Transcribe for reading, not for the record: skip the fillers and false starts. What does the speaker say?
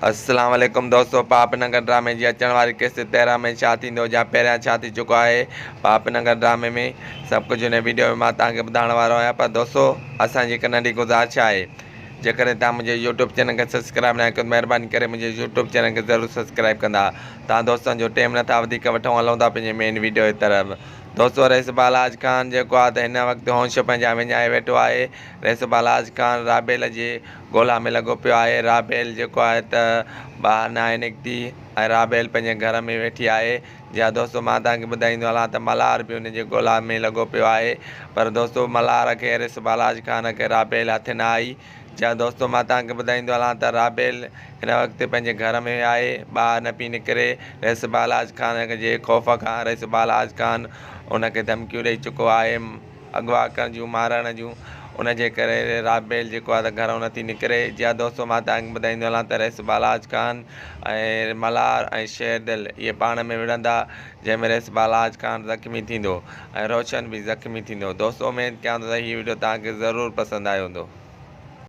السلام عليڪم دوستو پاپ ننگر ڊرامي جي اچڻ واري قسط 13 ۾ ڇا ٿيندو جا پهريان ڇا ٿي چڪو آهي پاپ ننگر ڊرامي ۾ سڀ ڪجهه هن ويڊيو ۾ مان توهان کي ٻڌائڻ وارو آهيان پر دوستو اسان جي هڪ ننڍي گذارش آهي جيڪڏهن توهان منهنجي يوٽيوب چينل کي سبسڪرائب ناهي ڪيو مهرباني ڪري منهنجي يوٽيوب چينل کي ضرور سبسڪرائب ڪندا توهان دوستن جو ٽيم نٿا وڌيڪ وٺون هلون ٿا پنهنجي مين ويڊيو جي طرف دوستو رئيس بالاچ خان جيڪو آهي ته هن وقت هوش پنهنجا وڃائي ويٺو آهي رئيس بالاچ خان رابيل جي ڳولا ۾ لڳو پيو آهي. رابيل جيڪو آهي ته ٻاهر ناهي نڪتي ۽ رابيل پنهنجي گهر ۾ ويٺي آهي. جي ها دوستو مان توهان کي ٻڌائيندو هلان ته ملهار به ان جي ڳولا ۾ لڳو پيو آهي پر دوستو ملهار کي ريس بالاچ خان کي رابيل هٿ نه آئي. جي ها دوستو مان توهان کي ٻڌائيندو هلان ته رابيل هن وقت پنهنجي گهر ۾ آهي ٻاهر نه پئي نڪري. ريس بالاچ خان جي خوف کان ريس بالاچ خان ان کي ڌمڪيون ڏئي چڪو آهي. اغوا ڪرڻ جون مارڻ جون ان جي ڪري رابيل جيڪو آهي ته گهرئون نٿي نڪري جي ها دوستو مان توهان کي ٻڌائيندو هلان ته رئيس بالاچ خان ۽ ملهار ۽ شير دل اهي پاڻ ۾ وڙهندا جنهن ۾ رئيس بالاچ خان زخمي ٿيندو ۽ روشن به زخمي ٿيندو دوستو اميد ڪيان ٿو ته هي وڊيو توهان کي ضرور پسند آيو هوندو.